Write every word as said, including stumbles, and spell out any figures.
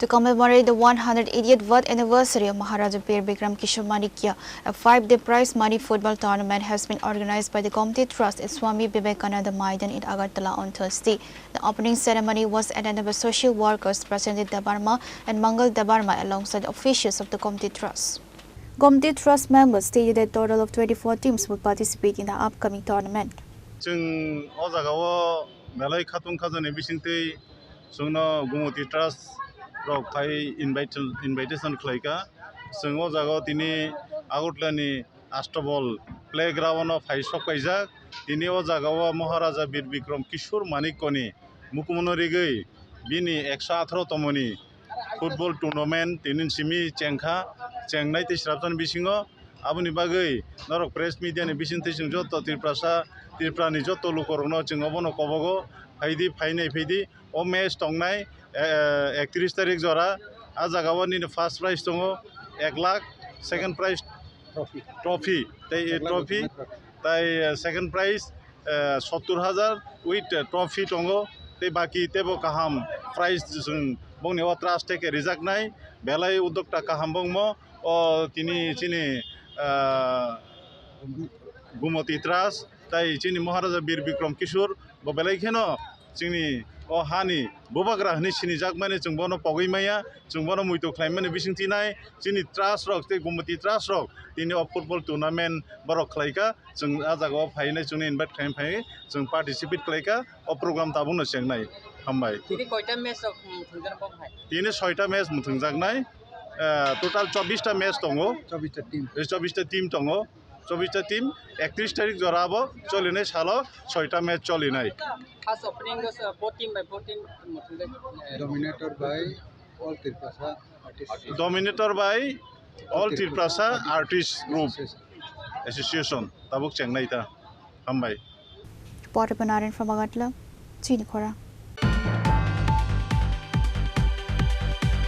To commemorate the one hundred eightieth birth anniversary of Maharaja Bir Bikram Kishore Manikya, a five-day prize money football tournament has been organized by the Gomti Trust at Swami Vivekananda Maidan in Agartala on Thursday. The opening ceremony was attended by social workers Prasenjit Debbarma and Mangal Debbarma alongside officials of the Gomti Trust. Gomti Trust members stated that total of twenty-four teams will participate in the upcoming tournament. Chwng o jagao belai khatung khajani bisingtwi chwngno Gumoti Trust rok phai invite-, invitation khlaikha. Chwng o jagao tini Agartala ni Astabol playground o phai sok paijak. Tini o jagao Maharaja Bir Bikram Kishore Manikya ni mukumu no rigwi bini ekso atharo tomoni football tournament tini simi chengkha, chengnai tei srapjani bisingo. Aboni bagwi norok press media ni bisingtwi chwng joto Tiprasa, Tripura ni joto lukorokno chwng obono kobogo, phaidi, phainai phaidi. O match tongnai, eh, ektrish tarik jora. A jagao nini first prize tongo ek lakh, second prize trophy, tei, eh, trophy, tei, eh, second prize, eh, sottur hajar with, eh, trophy tongo, tei baki teibo kaham prize chwng bongni o trust theke rijaknai, belai udokta kaham bongmo o tini chini, ah, Gumoti Trust, tai chini Maharaja Bir Bikram Kishore bo belai kheno chini o hani bubagra hwnwi sinijakmani chwng bono pogwi maya, chwng bono muitu khlaimani bisingtwi nai chini trust rok tei Gumoti Trust rok tini o football tournament borok khlaikha. Chwng a jagao phainai, chwngno invite khlai phai, chwng participate khlaikha o program tabukno chengnai. Hambai. Tini koita match rok, um, thwngjak bo hai? Tini soita match mwthwngjaknai, eh, total chobbish ta match tongo. Chobbish ta team. Eh, chobbish ta team tongo. Chobbish ta team, ektrish tarik jora bo cholinai salo soita match cholinai. First opening o, uh, four team by four team mwthwngjak, eh, Dominator by All Tiprasa Artists. Dominator by All Tiprasa Artists Group Association. Association. Tabuk chengnai ta. Hambai. Reporter Panarin from Agartala, Chini Khorang.